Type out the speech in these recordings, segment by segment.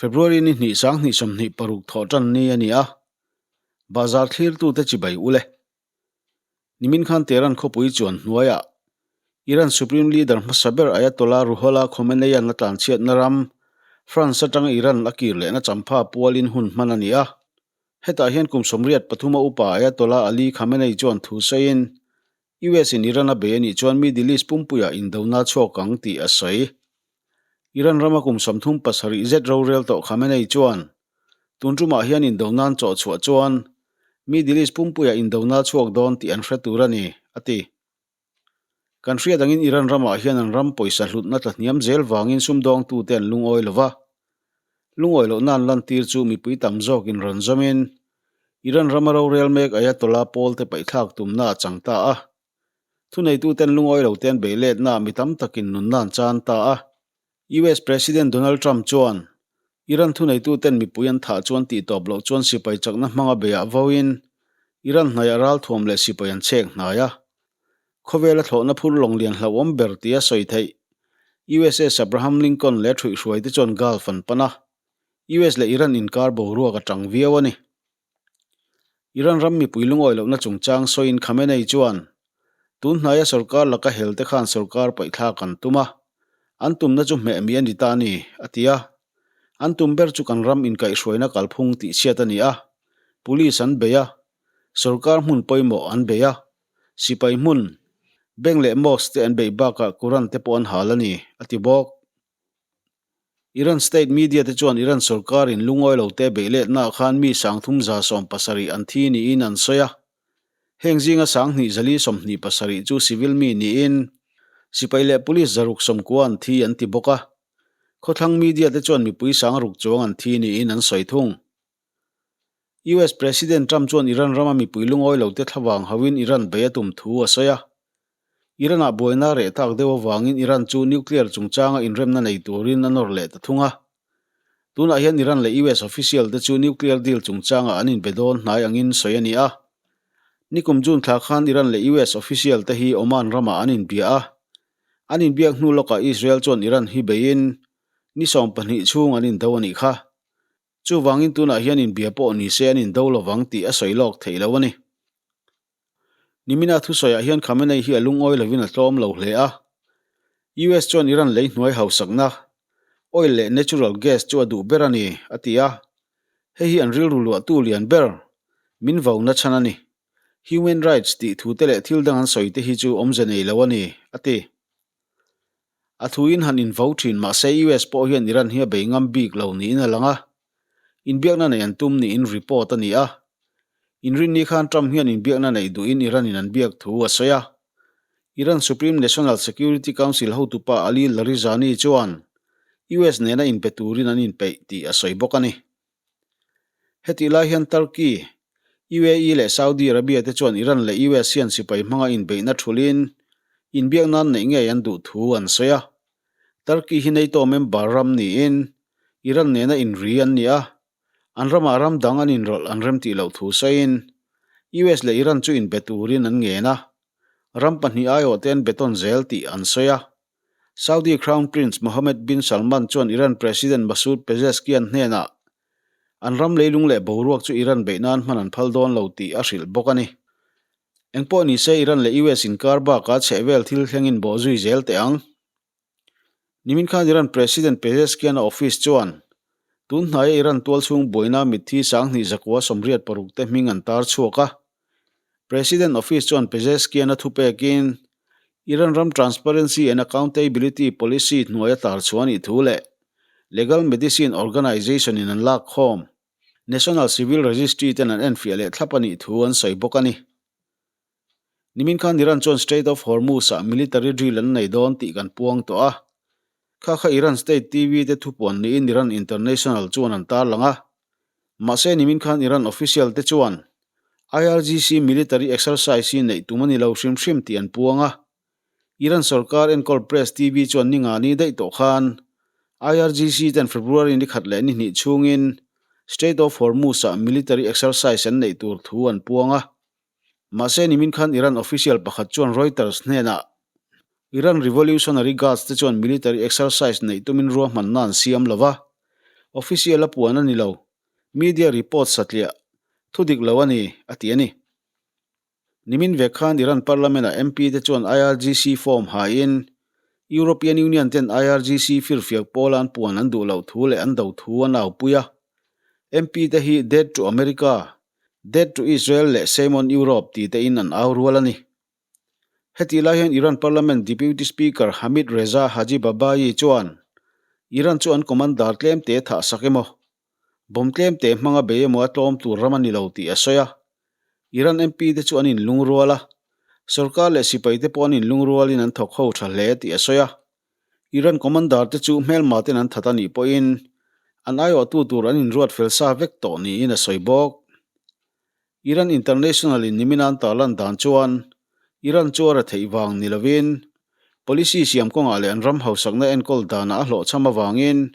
February ni hnih 20 26 thawh tan ni a ni a, Bazar thlirtute chibai ule. Nimin khan Tehran khawpui chuan hnuaiah Iran Supreme Leader hmasa ber Ayatollah Ruhollah Khomeini-a'n a tlanchhiatna ram France atanga Iran a kir lehna champha pualin hun hman a ni a. Hetah hian kum 83 a upa Ayatollah Ali Khamenei chuan thu sawiin US in Iran a bei a nih chuan Middle East pumpuiah indona chhuak ang tih a sawi. Iran rama kum 37 zet rorel tawh Khamenei chuan tun tumah hian indona an chawh chhuah chuan Middle East pumpuiah indona chhuak dawn tih an hre tur a ni, a ti. Kan hriat angin Iran ramah hian an ram pawisa hlutna tlahniam zel vangin sumdawngtute an lungawi lo va. Lungawi lohna an lantir chu mipui tam zawkin rawn zawmin Iran rama rorel mek Ayatollah pawl te paihthlak tumna a chang ta a. Thuneituten lungawi lo te an beih letna ah mi tam takin nunna an chan ta a. US President Donald Trump chuan Iran thuneituten mipui an thah chuan tihtawp loh chuan sipai chakna hmanga beiah vauin Iran hnaihah ralthuam leh sipai an chhek hnai a. Khawvela thlawhna phur lawng lian hlauhawm ber tia sawi theih USS Abraham Lincoln leh ṭhuihhruai te chuan Gulf an pan a. US leh Iran inkar boruak a tang viau a ni. Iran ram mipui lungawi lohna chungchang sawiin Khamenei chuan, Tun hnaia sorkar laka hel te khan sorkar paihthlak an tum a, an tumna chu hmeh mi a ni ta a ni, a ti a. An tum ber chu kan ram inkaihhruaina kalphung tihchhiat a ni a, police an bei a, sorkar hmun pawimawh an bei a, sipai hmun, bank leh mosque te an beih bakah Quran te pawh an hal a ni, a ti bawk. Iran state media te chuan Iran sorkarin lungawi lo te beih letnaah khan mi 370 an thi niin an sawi a. Heng zinga 2427 chu civil mi niin sipai leh police 690 an thi an ti bawk a. Khawthlang media te chuan mipui 6000 chuang an thi niin an sawi thung. US President Trump chuan Iran rama mipui lungawi lo te thlavang hauhin Iran bei a tum thu a sawi a. Iran-ah buaina reh tak deuh avangin Iran chu nuclear chungchanga inremna nei turin a nawr leh ta thung a. Tunah hian Iran leh US official te chu nuclear deal chungchangah an inbe dawn hnai angin sawi a ni a. Nikum June thla khan Iran leh US official te hi Oman ramah an inbia a. An inbiak hnu lawkah Israel chuan Iran hi beiin ni 12 chhung an indo a nih kha. Chuvangin tunah hian inbia pawh ni se an indo lovang tih a sawi lawk theih lo a ni. Nimina thusawiah hian Khamenei hi a lungawi lovin a tlawm lo hle a. US chuan Iran lei hnuai hausakna, oil leh natural gas chu a duh ber a ni, a ti a. Hei hi an rilru luahtu lian ber, min vauna chhan a ni. Human rights tih thute leh thil dang an sawi te hi chu awmze nei lo a ni, a ti. A thuin han invo thin mahse US pawh hian Iran hi a bei ngam bik lo niin a lang a, inbiakna neih an tum niin report a ni a. Inrinni khan Trump hian inbiakna neih duhin Iran in an biak thu a sawi a. Iran Supreme National Security Council hotupa Ali Larijani chuan US nena inbe turin an inpeih tih a sawi bawk a ni. Hetih lai hian Turkey, UAE leh Saudi Arabia te chuan Iran leh US hian sipai hmanga inbeihna thulhin inbiak nan neih ngei an duh thu an sawi a. Turkey hi NATO member ram niin Iran nena inri an ni a, an ramah ram dang an inrawlh an remtih loh thu sawiin US leh Iran chu inbe turin an ngen a, ram pahnih aiawhte an be tawn zel tih an sawi a. Saudi Crown Prince Mohammed bin Salman chuan Iran President Masoud Pezeshkian hnenah an ram leilung leh boruak chu Iran beih nan hman an phal dawn lo tih a hrilh bawk a ni. Engpawh ni se Iran leh US inkar bakah chhehvel thil thlengin bawh zui zel teh ang. Nimin khan Iran President Pezeshkian-a office chuan tun hnaia Iran tualchhung buaina mitthi 2986 te hming an tar chhuak a. President Office chuan Pezeshkian-a thupekin Iran ram Transparency and Accountability Policy hnuaia tar chhuah a nih thu leh Legal Medicine Organization-in an lak khawm National Civil Registry ten an enfiah leh thlap a nih thu an sawi bawk a ni. Nimin khan Iran chuan Strait of Hormuz-ah military drill an nei dawn tih kan puang tawh a. Kha kha Iran State TV te thupuan niin Iran International chuan an tarlang a. Mahse nimin khan Iran official te chuan IRGC military exercise hi neih tum a ni lo hrim hrim tih an puang a. Iran sorkar enkawl Press TV chuan ni nga ni daih tawh khan IRGC ten February ni khat leh ni hnih chhungin Strait of Hormuz-ah military exercise an neih tur thu an puang a. Mahse nimin khan Iran official pakhat chuan Reuters hnenah Iran Revolutionary Guards te chuan military exercise neih tumin ruahmanna an siam lo va. Official a puan a ni lo, media report satliah thu dik lo a ni, a ti a ni. Nimin vek khan Iran Parliament-ah MP te chuan IRGC form hain European Union ten IRGC firfiak pawla an puan an duh loh thu leh an do thu an aupui a. MP te hi Death to America, Death to Israel leh Shame on Europe ti tein an au rual a ni. Hetih lai hian Iran Parliament Deputy Speaker Hamid Reza Haji Babaei chuan Iran chu an commander tlemte thah sak emaw, bomb tlemte hmanga bei emaw a tlawm tur ram a ni lo tih a sawi a. Iran MP te chu an inlungrual a, sorkar leh sipai te pawh an inlungrualin an thawk ho tha hle tih a sawi a. Iran commander te chu hmelma ten an that a nih pawhin an aiawhtu tur an inruat fel sa vek tawh niin a sawi bawk. Iran International in nimin an tarlan dan chuan Iran chu a retheih vang ni lovin policy siam kawngah leh an ram hausakna enkawl danah a hlawhchham avangin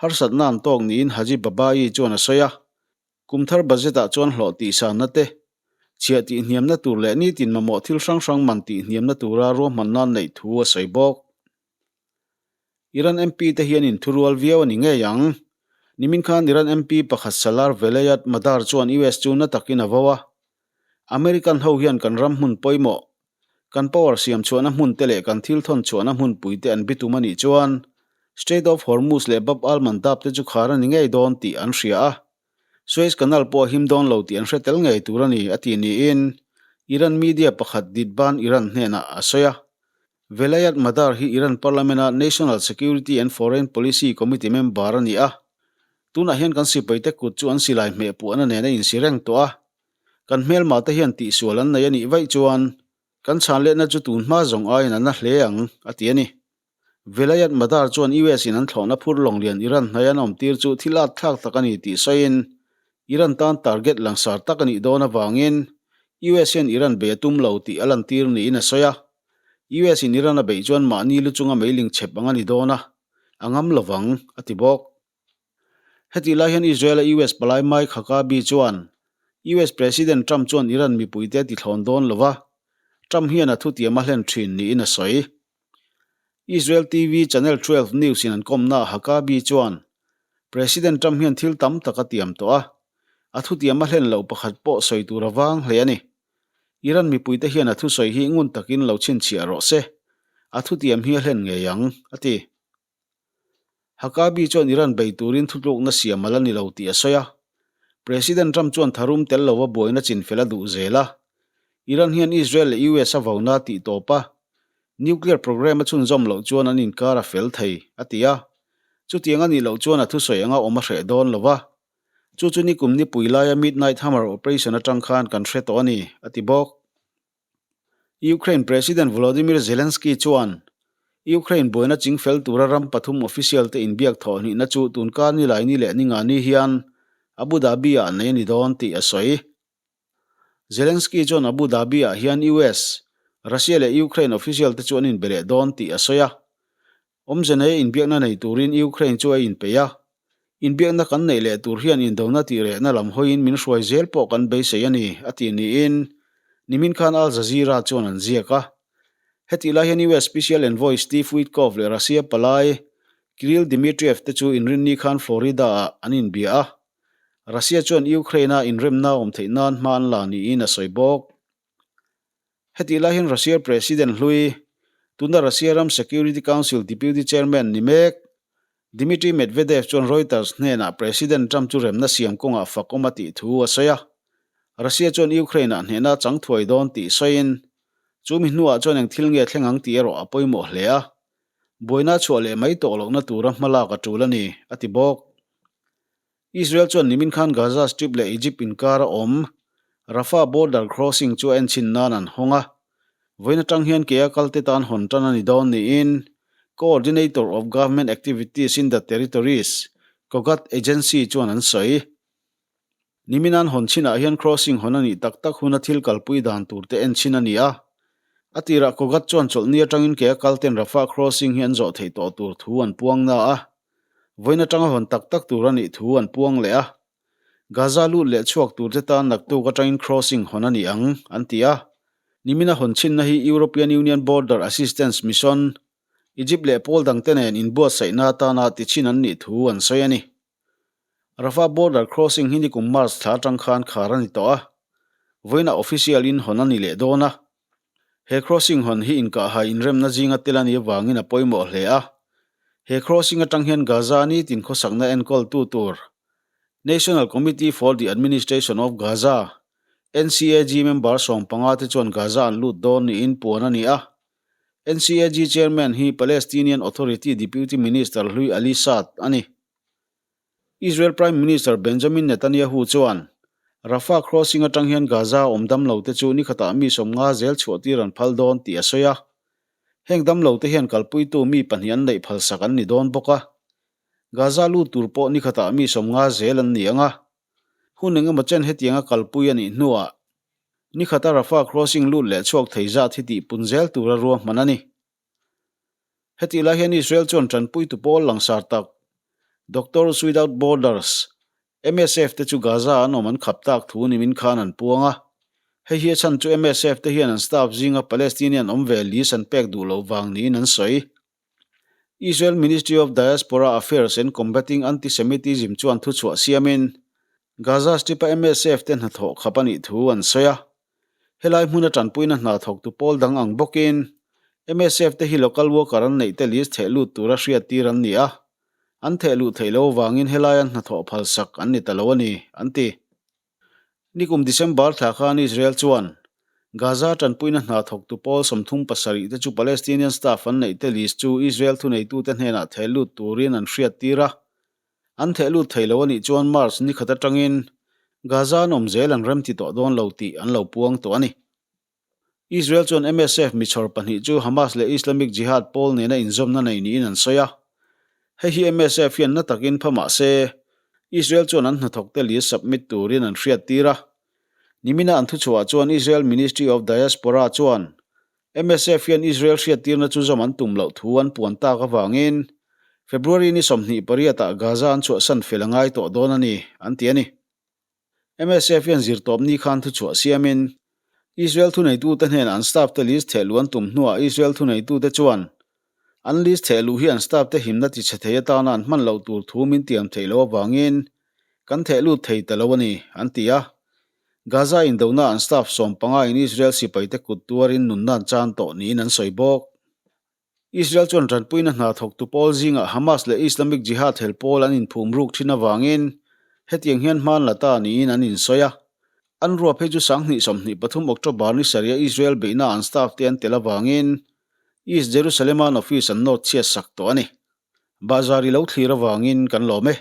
harsatna an tawk niin Haji Babaei chuan a sawi a. Kum thar budget ah chuan hlawh tihsanna te, chhiah tihhniamna tur leh nitin mamawh thil hrang hrang man tihhniamna tura ruahmanna an neih thu a sawi bawk. Iran MP te hian inthurual viau a ni ngei ang. Nimin khan Iran MP pakhat Salar Velayat Madar chuan US chu na takin a vo a. American ho hian kan ram hmun pawimawh, kan power siam chhuahna hmun te leh kan thil thawn chhuahna hmunpui te an bitum a nih chuan Strait of Hormuz leh Bab al-Mandab te chu khar a ni ngei dawn tih an hria a. Suez Canal pawh a him dawn lo tih an hre tel ngei tur a ni, a ti niin Iran media pakhat Didban Iran hnenah a sawi a. Velayat Madar hi Iran Parliament-a National Security and Foreign Policy Committee member a ni a. Tunah hian kan sipaite kut chu an silai hmeh puahna nen a insi reng tawh a. Kan hmelmate hian tihsual an nei a nih vaih chuan kan chhanletna chu tun hma zawng aiin a na hle ang, a ti a ni. Velayat Madar chuan US-in an thlawhna phur lawnglian Iran hnai an awmtir chu thil at thlak tak a ni tih sawiin Iran tan target langsar tak a nih dawn avangin US hian Iran bei a tum lo tih a lantir niin a sawi a. US in Iran a beih chuan mahni lu chunga meiling chhep ang a ni dawn a, a ngam lovang, a ti bawk. Hetih lai hian Israel-a US palai Mike Huckabee chuan US President Trump chuan Iran mipuite a tithlawn dawn lo va, Trump hian a thutiam a hlen thin niin a sawi. Israel TV Channel 12 News in an kawmnaah Huckabee chuan President Trump hian thil tam tak a tiam tawh a, a thutiam a hlen loh pakhat pawh sawi tur a vang hle a ni. Iran mipuite hian a thusawi hi ngun takin lo chhinchhiah rawh se, a thutiam hi a hlen ngei ang, a ti. Huckabee chuan Iran bei turin thutlukna siam a la ni lo tih a sawi a. President Trump chuan tharum tel lova buaina chinfel a duh zel a. Iran hian Israel leh US a vona tih tawp a, nuclear program a chhunzawm loh chuan an inkar a fel thei, a ti a. Chutiang a nih loh chuan a thusawi anga awm a hreh dawn lo va. Chu chu nikum nipui laia Midnight Hammer operation atang khan kan hre tawh a ni, a ti bawk. Ukraine President Volodymyr Zelensky chuan Ukraine buaina chingfel tura ram pathum official te inbiak thawhhnihna chu tunkar Nilaini leh Ningani hian Abu Dhabi-ah nei a ni dawn tih a sawi. Zelensky chuan Abu Dhabi-ah hian US, Russia leh Ukraine official te chu an inbe leh dawn tih a sawi a. Awmze nei inbiakna nei turin Ukraine chu a inpeih a, inbiakna kan neih leh tur hian indona tih rehna lam hawiin min hruai zel pawh kan beisei a ni, a ti niin nimin khan Al Jazeera chuan an ziak a. Hetih lai hian US Special Envoy Steve Witkoff leh Russia palai Kirill Dmitriev te chu inrinni khan Florida-ah an inbia a, Russia chuan Ukraine-a inremna awm theih nan hma an la niin a sawi bawk. Hetih lai hian Russia President hlui, tuna Russia ram Security Council Deputy Chairman ni mek, Dmitry Medvedev chuan Reuters hnenah President Trump chu remna siam kawngah fak awm a tih thu a sawi a. Russia chuan Ukraine-ah hnehna a chang thuai dawn tih sawiin, chu mi hnuah chuan eng thil nge thleng ang tih erawh a pawimawh hle a. Buaina chhuah leh mai tawh lohna tura hmalak a tul a ni, a ti bawk. Israel chuan nimin khan Gaza Strip leh Egypt inkar a awm Rafah border crossing chu a enchhin nan an hawng a, vawiin atang hian ke a kalte tan hawn tan a ni dawn niin Coordinator of Government Activities in the Territories, COGAT, agency chuan an sawi. Nimin an hawn chinah hian crossing hawn a nih tak tak huna thil kalpui dan tur te enchhin a ni a. A tirah COGAT chuan chawlhni atangin ke a kalten Rafah crossing hi an zawh theih tawh tur thu an puang na a. Vawiin atanga hawn tak tak tur a nih thu an puang leh a. Gaza lut leh chhuak turte tan naktuk atangin crossing hawn a ni ang, an ti a. Nimina hawn chhinna hi European Union Border Assistance Mission, Egypt leh pawl dangte nen inbuatsaihna atana tichhin an nih thu an sawi a ni. Rafah border crossing hi nikum March thla atang khan khar a ni tawh a, vawiinah official in hawn a ni leh dawn a. He crossing hawn hi inkahhai inremna zinga tel a nih avangin a pawimawh hle a. He crossing atang hian Gaza nitin khawsakna enkawltu tur National Committee for the Administration of Gaza, NCAG, member 15 te chuan Gaza an lut dawn niin puan a ni a. NCAG chairman hi Palestinian Authority Deputy Minister hlui Ali Saad a ni. Israel Prime Minister Benjamin Netanyahu chuan Rafah crossing atang hian Gaza awm damlo te chu nikhatah mi 50 zel chhuahtir an phal dawn tih a sawi a. Heng damlo te hian kalpuitu mi pahnih an neih phalsak an ni dawn bawk a. Gaza lut tur pawh nikhatah mi 50 zel an ni ang a. Hun engemaw chen hetianga kalpui a nih hnuah nikhata Rafah crossing lut leh chhuak thei zat hi tihpun zel tura ruahman a ni. Hetih lai hian Israel chuan tanpuitu pawl langsar tak Doctors Without Borders, MSF, te chu Gaza an awm an khap tak thu nimin khan an puang a. Hei hi a chhan chu MSF te hian an staff zinga Palestinian awm ve list an pek duh loh vang niin an sawi. Israel Ministry of Diaspora Affairs and Combating Anti-Semitism chuan thuchhuah siamin Gaza Strip-a MSF te hnathawh khap a nih thu an sawi a. Helai hmuna tanpuina hna thawktu pawl dang ang bawkin MSF te hi local worker an neih te list theh lut tura hriattir an ni a, an theh luh theih loh avangin helaia hnathawh phalsak an ni ta lo a ni, an ti. Nikum December thla khan Israel chuan Gaza tanpuina hna thawktu pawl 37 te chu Palestinian staff an neih te list chu Israel thuneitute hnenah theh lut turin an hriattir a, An theh lut thei lo a nih chuan March ni khat atangin Gaza an awm zel an remti tawh dawn lo tih an lo puang tawh a ni. Israel chuan MSF michhawr pahnih chu Hamas leh Islamic Jihad pawl nena inzawmna nei niin an sawi a. Hei hi MSF hian na takin pha mah se, Israel chuan an hnathawkte list submit turin an hriattir a. Nimina an thuchhuah chuan Israel Ministry of Diaspora chuan MSF hian Israel hriattirna chu zawm an tum loh thu an puan tak avangin February ni 28 ah Gaza an chhuahsan fel a ngai tawh dawn a ni, an ti a ni. MSF hian zirtawpni khan thuchhuah siamin Israel thuneitute hnenah an staff te list thehluh an tum hnuah Israel thuneitute chuan an list thehluh hi an staff te himna tichhe thei atana an hman loh tur thu min tiam theih loh avangin kan thehlut thei ta lo a ni, an ti a. Gaza indona an staff 15 in Israel sipaite kut tuarin nunna an chan tawh niin an sawi bawk. Israel chuan tanpuina hna thawktu pawl zingah Hamas leh Islamic Jihad hel pawl an inphum ruk thin avangin hetiang hian hman la ta niin an insawi a. An ruah phei chu 2023 October ni sarih a Israel beihna an staff te an tel avangin East Jerusalem-a an office an nawt chhiat sak tawh a ni. Bahzar i lo thlir avangin kan lawm e.